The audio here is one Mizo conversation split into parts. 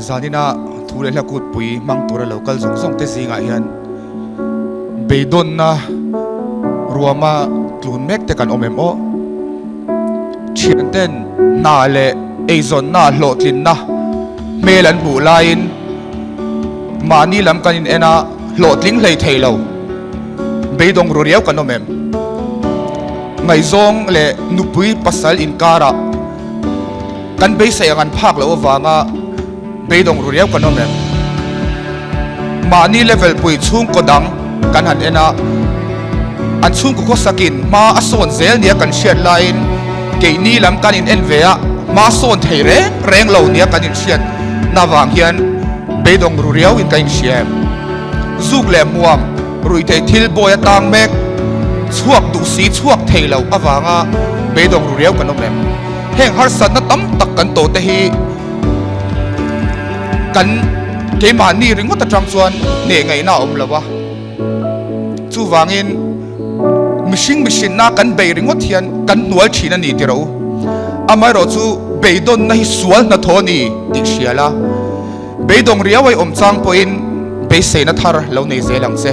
Zanina thu leh hla kutpui hmang tura lo kal zawng zawng te zingah hian beidawnna ruama tlun mek te kan awm em aw? Thianten hna leh eizawnna hlawhtlinna hmel an hmuh laiin mahni lam kan in en a, hlawhtling hlei thei lo beidawng ru riau kan awm em? Ngaihzawng leh nupui pasal inkarah kan beisei ang an phak loh avanga beidawng ru riau kan awm em? Mahni level pui chhungkaw dang kan han en a, an chhungkaw khawsakin hma a sawn zel nia kan hriat laiin keini lam kan in en ve a, hma sawn thei reng reng lo nia kan inhriat na vang hian beidawng ru riau in ka inhria em? Zuk leh hmuam ruihtheih thil bawi a tang mek, chhuak duh si chhuak thei lo avanga beidawng ru riau kan awm em? Heng harsatna tam tak kan tawh te hi kan keimahni ringawt atang chuan hneh ngaihna a awm lo a, chuvangin mihring mihrinna kan bei ringawt hian kan hnual thin a ni tih rawh u. Amaherawh chu beidawnna hi sual hnathawh a ni tih hria la, beidawng riau a i awm chang pawhin beiseina thar lo nei zel ang che.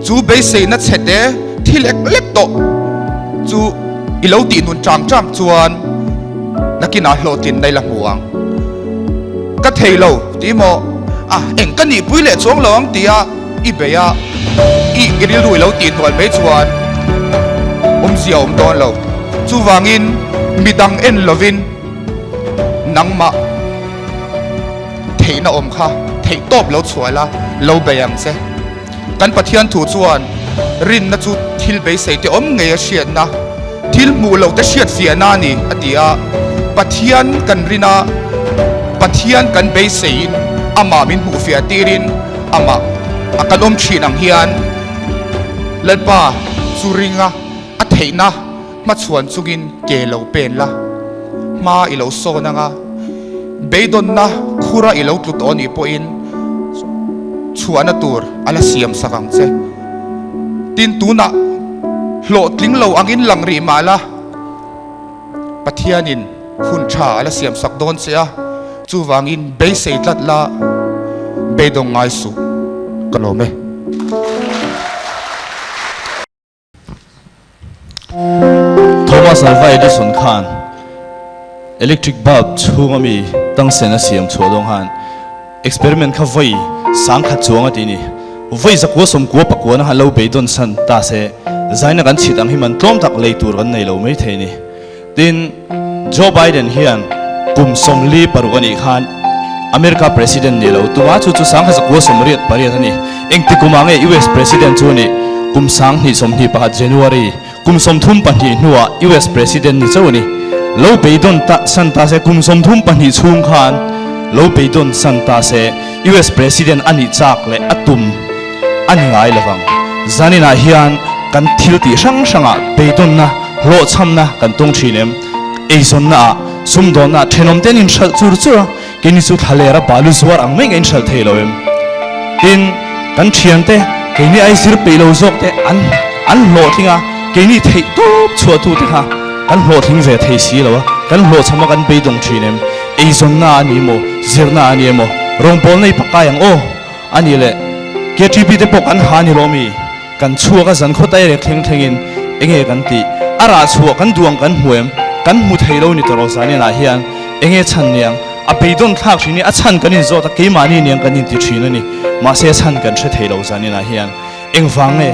Chu beiseina chhete thi lek lek tawh chu i lo tih nun chang chang chuan nakinah hlawhtlin na i la hmu ang. Ka thei lo tih maw? A, eng ka nihpui leh chuang lo ang tia i bei a, i i rilru i lo tih hnual mai chuan awmzia a awm dawn lo. Chuvangin midang en lovin nangmah theihna awm kha theihtawp lo chhuah la, lo bei ang che. Kan Pathian thu chuan rinna chu thil beisei te awm ngei a hriatna, thil hmuh loh te hriat fiahna a ni a ti a. Pathian kan rin a, Pathian kan beiseiin amah min hmuh fiah tirin amah a kan awm thin ang hian Lalpa chu ringa a theihna hmachhuan chungin ke lo pen la, hma i lo sawn anga beidawnna khura i lo tlu tawh anih pawhin chhuahna tur a la siam sak ang che. Tin, tunah hlawhtling lo angin lang rih mah la, Pathianin hun tha a la siam sak dawn che a, chuvangin beisei tlat la, beidawng ngai suh ka lawm e. Thomas Alva Edison khan electric bulb chhunga mi tangsen a siam chhuah dawn khan experiment kha vawi sangkhat chuang a ti ni. Vawi zakua sawmkua pakua na khan lo beidawn san ta se zaina kan chhit ang hi man tlawm tak lei tur kan nei lo mai thei ni. Tin, Joe Biden hian kum 46 a nih khan America President ni lo tuma chu chu 1988 a ni. Engti kumah nge US President chu a nih? Kum 2021 January kum 32 hnuah US President ni chauh a ni. Lo beidawn ta san ta se kum 32 chhung khan lo beidawn san ta se US President a nih chak leh a tum a ni ngai lovang. Zaninah hian kan thil tih hrang hrangah beidawnna, hlawhchhamna kan tawng thin em? Eizawnna ah, sumdawnna ah thenawm te an inhralh chur chur a, keini chu thlalera balu zuar ang mai ka inhralh thei lo em? Tin, kan thiante, keini ai zir peih lo zawk te an an hlawhtling a, keini theih tawp chhuahtu te kha kan hlawhtling ve thei si lo a, kan hlawhchham a kan beidawng thin em? Eizawnna a ni emaw, zirna a ni emaw, rawngbawlna i pakai ang aw! A nih leh, KTP te pawh kan ha ni lo mi? Kan chhuak a zan khawt airek thleng thlengin enge kan tih? A rah chhuah kan duh ang kan hmu em? Kan hmu thei lo ni tawh zan inah hian enge chhan niang? A beidawn thlak thin hi a chhan kan inzawt a, keimahni niang kan inti thin a ni. Mahse a chhan kan hre thei lo zan inah hian engvang nge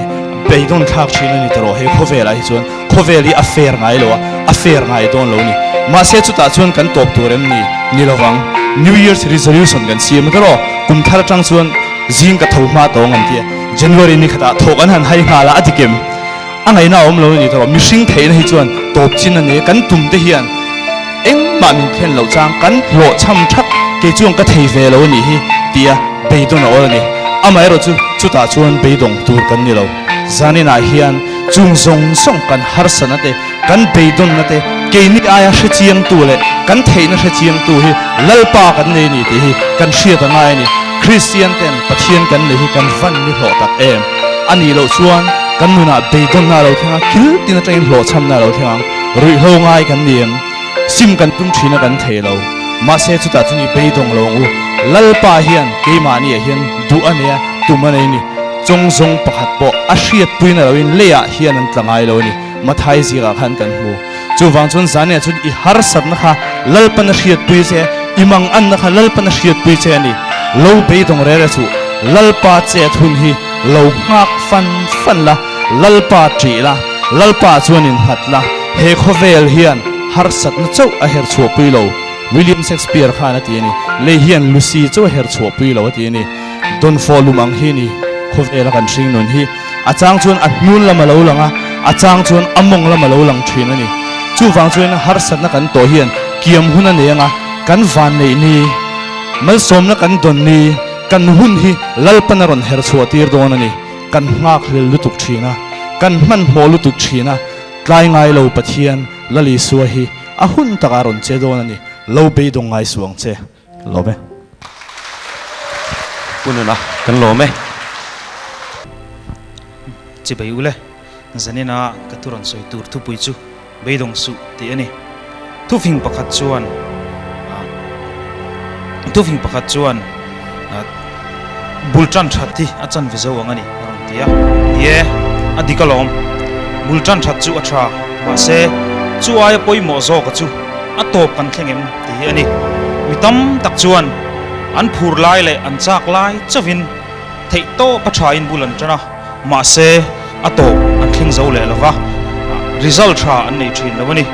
beidawn thlak thin a ni tawh he khawvelah hi chuan khawvel hi a fair ngai lo a, a fair ngai dawn lo ni. Mahse chutah chuan kan tawp tur em ni? Ni lovang. New Year's resolution kan siam a tawh kum thar atang chuan zing ka tho hma tawng an ti a, January ni khatah thawk an han hai nghal a, a dik em? A ngaihna a awm lo a ni tawh. Mihring theihna hi chuan tawp chin a ni a, kan tum te hian engmah min thlen loh chang kan hlawhchham thak kei chuan ka thei ve lo a nih hi tia beidawn a awl a ni. Amaherawh chu chutah chuan beidawng tur kan ni lo. Zaninah hian chung zawng zawng kan harsatna te, kan beidawnna te keini aia hrechiangtu leh kan theihna hrechiangtu hi Lalpa kan nei a ni tih hi kan hriat a ngai a ni. Kristian ten Pathian kan nei hi kan van ni hlawh tak em? A nih loh chuan kan nunah beidawnna a lo thleng a, kil tin atangin hlawhchhamna a lo thleng ang. Ruihhlo ngai kan ni em? Sim kan tum thin a kan thei lo. Mahse chutah chuan i beidawng lo ang u. Lalpa hian keimahniah hian duh a nei a, tum a nei a ni. Chawng zawng pakhat pawh a hriatpuina loin leiah hian an tla ngai lo a ni. Mathai zikah khan kan hmu. Chuvang chuan zaniah chuan i harsatna kha Lalpan a hriatpui che, i manganna kha Lalpan a hriatpui che a ni. Lo beidawng rere suh, Lalpa chet hun hi lo nghak fan fan la, Lalpa ṭih la, Lalpa chuan innghat la, he khawvel hian harsatna chauh a her chhuahpui lo, William Shakespeare khan a ti a ni. Lei hian Lucy chauh a her chhuahpui lo a ti a ni. Dawnfawh lum ang hi ni khawvela kan hring nun hi. A chang chuan a hnun lam a lo lang a, a chang chuan a mawng lam a lo lang thin a ni. Chuvang chuan harsatna kan tawh hian kiam hun a nei ang a, kan van neih ni, malsawmna kan dawn ni, kan hun hi Lalpan a rawn her chhuah tir dawn a ni. Kan nghakhlel lutuk thin a, kan hmanhmawh lutuk thin a, tlai ngai lo Pathian Lal Isua hi a hun takah a rawn che dawn a ni. Lo beidawng ngai suh ang che. Lawm e. Pu Nuna, kan lawm e. Chibei ule, zanina ka thu rawn sawi tur thupui chu beidawng suh tih a ni. Thufing pakhat chuan thufing pakhat chuan bul tan that hi a chan ve zo ang a ni a rawn ti a. Ni e, a dik alawm. Bul tan that chu a tha, mahse chu aia pawimawh zawka chu a tawp kan thleng em tih hi a ni. Mi tam tak chuan an phur lai leh an chak lai chauhin theih tawp a thain bul an tan a, mahse a tawp an thleng zo leh lo va, result tha an nei thin lo a ni.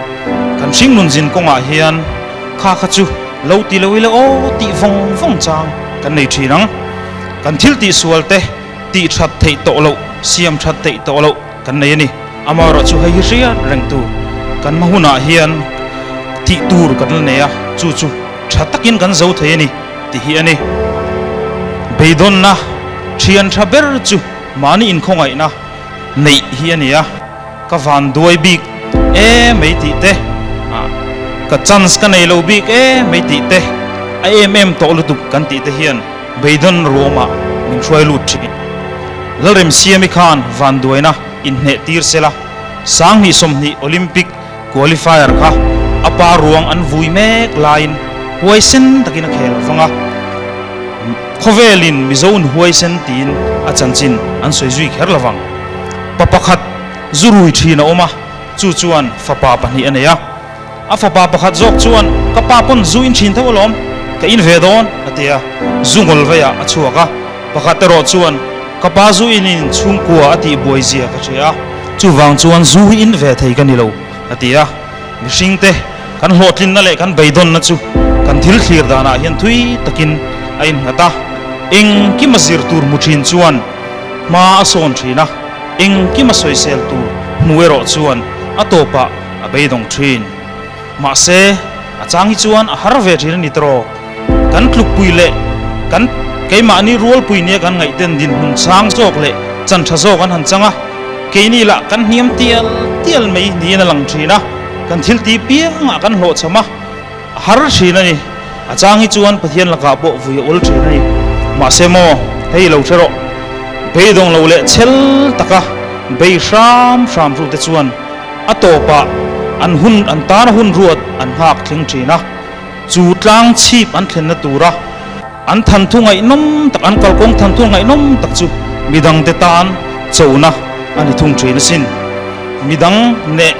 Kan hringnun zin kawngah hian kha kha chu lo ti lo ila aw tih vawng vawng chang kan nei thin ang. Kan thil tihsual te tih that theih tawh loh, siam that theih tawh loh kan nei a ni. Amaherawh chu hei hi hriat reng tur kan hma hunah hian tih tur kan la nei a, chu chu tha takin kan zo thei a ni tih hi a ni. Beidawnna thian tha ber chu mahni inkhawngaihna neih hi a ni a, ka van duai bik e mai tih te, ka chance ka nei lo bik e mai tih te, a em em tawh lutuk kan tih te hian beidawn ruamah min hruai lut thin. Lalremsiami khan vanduaina inhneh tir sela, 2020 Olympic qualifier kha a pa ruang an vui mek laiin huaisen takin a khel vang a, khawvelin Mizo inhuaisen tiin a chanchin an sawi zui kher lo vang. Pa pakhat zu rui thin a awm a, chu chuan fapa pahnih a nei a. A fapa pakhat zawk chuan, Ka pa pawn zu in thin tho alawm, ka in ve dawn, a ti a, zu ngawl veiah a chhuak a. Pakhat erawh chuan, Ka pa zu in in chhungkua a tih buai zia ka hria a, chuvang chuan zu hi in ve thei ka ni lo, a ti a. Mihringte kan hlawhtlinna leh kan beidawnna chu kan thil thlir danah hian thui takin a innghat a. Engkima zir tur hmu thin chuan hma a sawn thin a, engkima sawisel tur hmu erawh chuan a tawpah a beidawng thin. Mahse, a chang hi chuan a har ve thin a ni tawh. Kan tlukpui leh kan keimahni rualpui nia kan ngaihten dinhmun sang zawk leh chan tha zawk an han chang a, keini lah kan hniam tial tial mai niin a lang thin a, kan thil ti piangah kan hlawhchham a, a har thin a ni. A chang hi chuan Pathian lakah pawh vui a ul thin a ni. Mahse maw, hei lo hre rawh, beidawng lo leh chhel taka bei hram hram hrute chuan a tawpah an hun an tana hun ruat an nghak thleng thin a. Chu tlang chhip an thlenna tura an thanthu ngaihnawm tak, an kalkawng thanthu ngaihnawm tak chu midangte tan chona a ni thung thin asin. Midang neh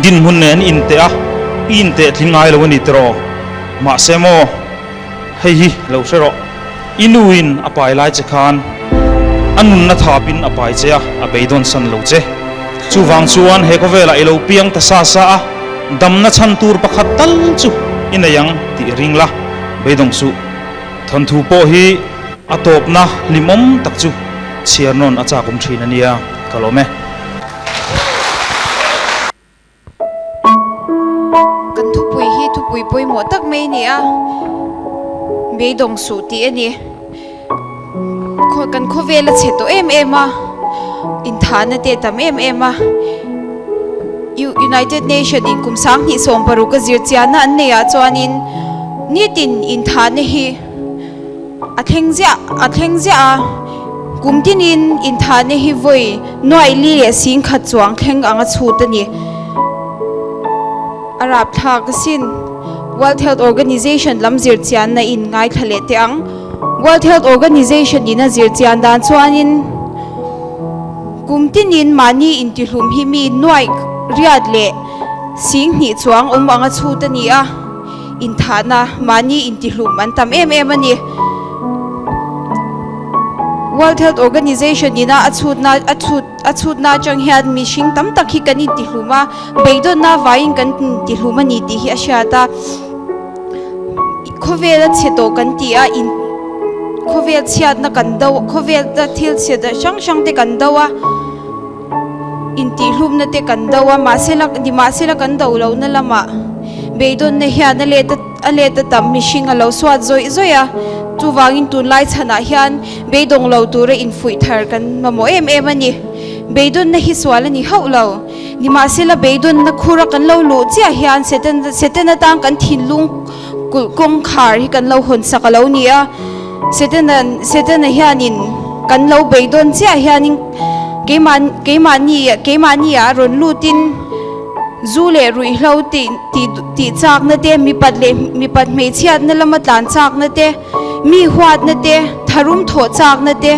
dinhmun nen an inteh a, i inteh tling ngai lo a ni tiraw? Mahse maw, hei hi lo hre rawh, i nuin a pai lai che khan a nunna thapin a pai che a, a beidawn san lo che. Chuvang chuan he khawvelah i lo piang ta sa sa a, damna chhan tur pakhat tal chu i nei ang tih ring la, beidawng suh. Thawnthu pawh hi a tawpna hlimawm tak chu chhiar nawn a chak awm thin a nia, ka lawm e. Kan thupui hi thupui pawimawh tak mai a ni a, beidawng suh tih a ni. Kan khawvel a chhe tawh em em a, inthahna te a tam em em a. United Nation in kum 2016 a zir chiahna an neih ah chuanin nitin inthahna hi a thleng ziah a thleng ziah a, kum tinin inthahna hi vawi nuaih li leh 10,000 chuang thleng ang a chhut a ni. A rapthlak asin. World Health Organization lam zirchianna in ngaithla leh teh ang. World Health Organization in a zirchian dan chuanin kum tinin mahni intihlum hi mi nuaih riat leh sing hnih chuang awm anga chhut a ni a, inthahna mahni intihlum an tam em em a ni. World Health Organization ina a chhutna a chhut a chhutna atang hian mihring tam tak hi kan intihlum a, beidawnna vaiin kan intihlum a ni tih hi a hriat a. Khawvel a chhe tawh kan ti a, in khawvel chhiatna kan do khawvel thil chhe hrang hrang te kan do a, Intihhlumna te kan do a, mahsela nimahsela kan do lohna lamah beidawnna hian a let a let a tam mihring a lo suat zawih zawih a, chuvangin tunlai chhanah hian beidawng lo tura infuih thar kan mamawh em em a ni. Beidawnna hi sual a ni hauh lo, nimahsela beidawnna khura kan lo luh chiah hian Satan Satan atang kan thinlung kulh kawngkhar hi kan lo hawn sak a lo ni a, Setana Setana hianin kan lo beidawn chiah hianin keimah keimahni keimahni ah rawn lutin zu leh ruihhlo tih tih tih chakna te mipat leh mipat hmeichhiatna lama tlan chakna te mi huatna te tharum thawh chakna te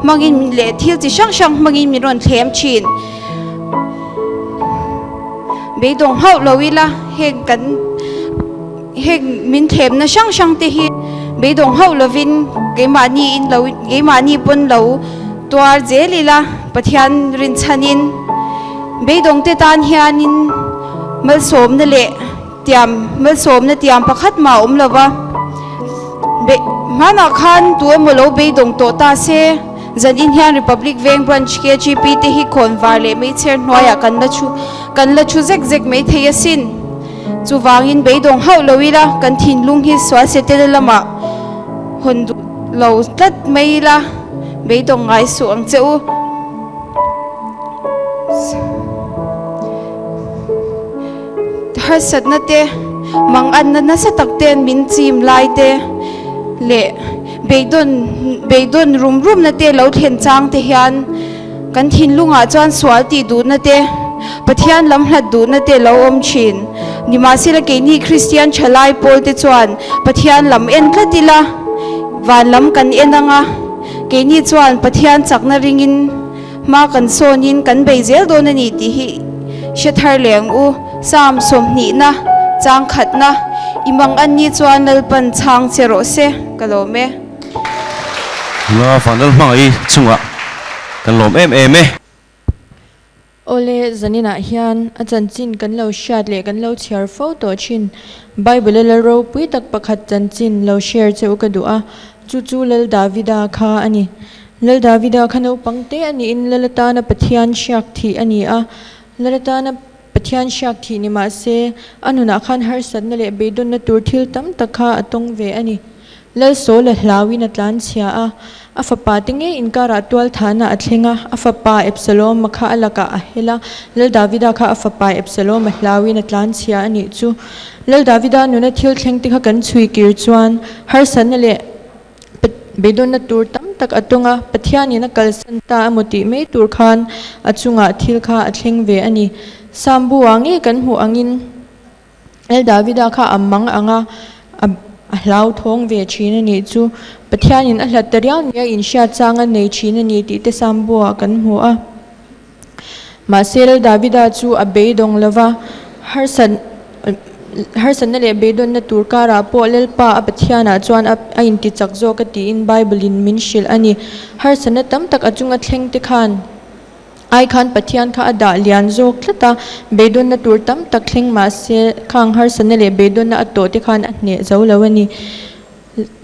hmangin leh thil chi hrang hrang hmangin min rawn thlem thin. Beidawng hauh lo ila heng kan heng min thlemna hrang hrang te hi beidawng hauh lovin keimahni in lo keimahni pawn lo tuar zel ila Pathian rinchhanin beidawng te tan hianin malsawmna leh tiam malsawmna tiam pakhat mah a awm lo va be hmanah khan tu emaw lo beidawng tawh ta se. Zanin hian Republic Veng Branch KGP te hi khawnvar leh meichher hnuaiah kan la thu kan la thu zek zek mai thei asin. Chuvangin beidawng hauh lo ila kan thinlung hi sual setela lamah hawn duh lo tlat mai ila beidawng ngai suh ang che u. Harsatna te, manganna nasa tak ten min chim lai te leh beidawn beidawn rum rumna te lo thlen chang te hian kan thinlungah chuan sual tih duhna te, Pathian lam hlat duhna te lo awm thin. Nimahsela keini Kristian thalai pawl te chuan Pathian lam en tlat ila, van lam kan en anga keini chuan Pathian chakna ringin, Hma kan sawnin kan bei zel dawn a ni tih hi hre thar leh ang u. Psalm sawmhnihna, chang khatna, I mang an ni chuan Lalpan chhang che rawh se, ka lawm e. Nula Vanlal hmangaih chungah kan lawm em em e. Awle, zaninah hian a chanchin kan lo hriat leh kan lo chhiar fo tawh thin. Bible-a lal ropui tak pakhat chanchin lo share che u ka duh a, chu chu Lal Davida kha a ni. Lal Davida kha naupang te a niin Lal atana Pathian hriak thih a ni a. Lal atana Pathian hriak thih ni mah se, a nunah khan harsatna leh beidawnna tur thil tam tak kha a tawng ve a ni. Lal Saul-a hlauin a tlanchhia a, a fapa te ngei inkarah tualthahna a thleng a, a fapa Absalom-a kha a lakah a hel a, Lal Davida kha a fapa Absalom-a hlauin a tlanchhia a nih chu. Lal Davida nuna thil thleng te kha kan chhui kir chuan harsatna leh Beidawnna tur tam tak a tawng a, Pathianin a kalsan ta emaw tih mai tur khan a chungah thil kha a thleng ve a ni. Psalm bu-ah ngei kan hmuh angin Lal Davida kha a mang ang a, a hlauthawng ve thin a nih chu. Pathianin a hlat ta riau nia inhriat chang a nei thin a ni tih te Psalm bu-ah kan hmu a. Mahse Lal Davida chu a beidawng lo va, harsat harsatna leh beidawnna tur karah pawh Lalpa a Pathianah chuan a a intichak zawk a tiin Bible-in min hrilh a ni. Harsatna tam tak a chunga thleng te khan ai khan Pathian kha a dah lian zawk tlat a, beidawnna tur tam tak thleng mahse khang harsatna leh beidawnna a tawh te khan a hneh zo lo a ni.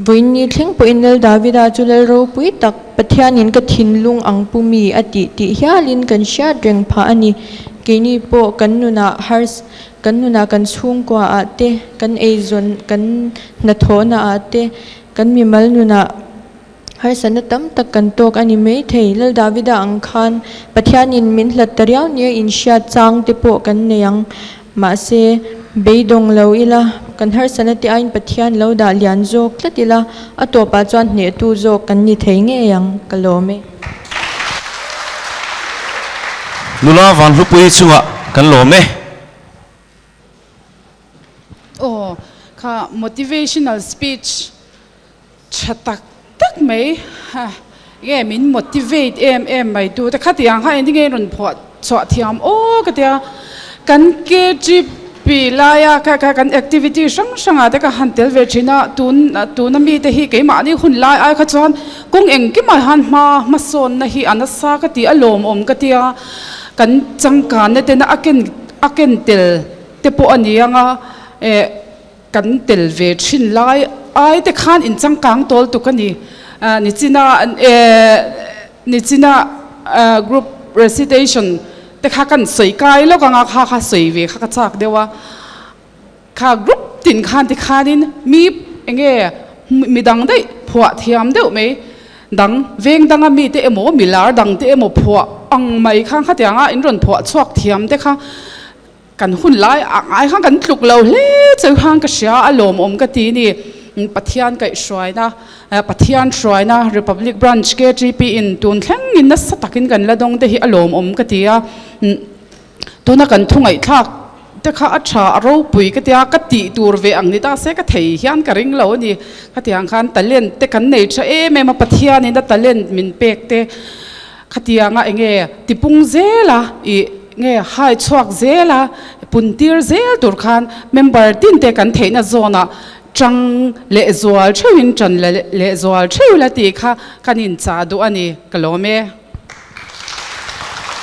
Vawiinni thleng pawhin Lal Davida chu Lal ropui tak, Pathianin ka thinlung ang pu mi a tih tih hialin kan hriat reng phah a ni. Keini pawh kan nunah hars, kan nunah kan chhungkua ah te, kan eizawn, kan hnathawhna ah te, kan mimal nunah harsatna tam tak kan tawk a ni mai thei. Lal Davida ang khan Pathianin min hlat ta riau nia inhriat chang te pawh kan nei ang. Mahse, beidawng lo ila, kan harsatna te aiin Pathian lo dah lian zawk tlat ila, a tawpah chuan hnehtu zawk kan ni thei ngei ang, ka lawm e. Nula Vanhlupui chungah kan lawm e. Aw, kha. Kha motivational speech tha tak tak mai nge min motivate em em mai tu te khatiang kha engtin nge rawn phuah chhuah thiam aw ka tia kan KGP laia kha kha kan activity hrang hrangah te ka han tel ve thin a tun tuna mite hi keimahni hun lai ai kha chuan kawng engkimah hian hma hmasawnna hi a nasa ka ti a lawmawm ka tia kan changkanna tena a ken a ken tel te pawh a ni ang a eh kan tel ve thin lai ai te khan in changkang tawl tuk a ni nichina eh nichina group recitation te kha kan sawi kai lawk ang a kha kha sawi ve kha ka chak deuh a kha group tin khan ti khanin mi enge midang daih phuah thiam deuh mai dang veng danga mite emaw milar dang te emaw phuah ang mai khan khatianga in rawn phuah chhuak thiam te kha Kan hun lai a ngai khan kan tluk lo hle cheu khan ka hria a lawmawm ka ti ni. Pathian kaihhruaina, Pathian hruaina Republic Branch KTP in tun thleng in nasa takin kan la dawng te hi a lawmawm ka ti a. Tuna kan thu ngaihthlak te kha a tha a ropui ka ti a, ka tih tur ve ang ni ta se ka thei hian ka ring lo a ni. Khatiang khan talent te kan nei tha em em a, Pathian in a talent min pek te Khatianga enge tipung zela ih nge hai chhuak zela puntir zel tur khan member tin te kan theihna zawnah tang lehzual theuhin tan lehzual theuh la tih kha kan inchah duh a ni ka lawm e.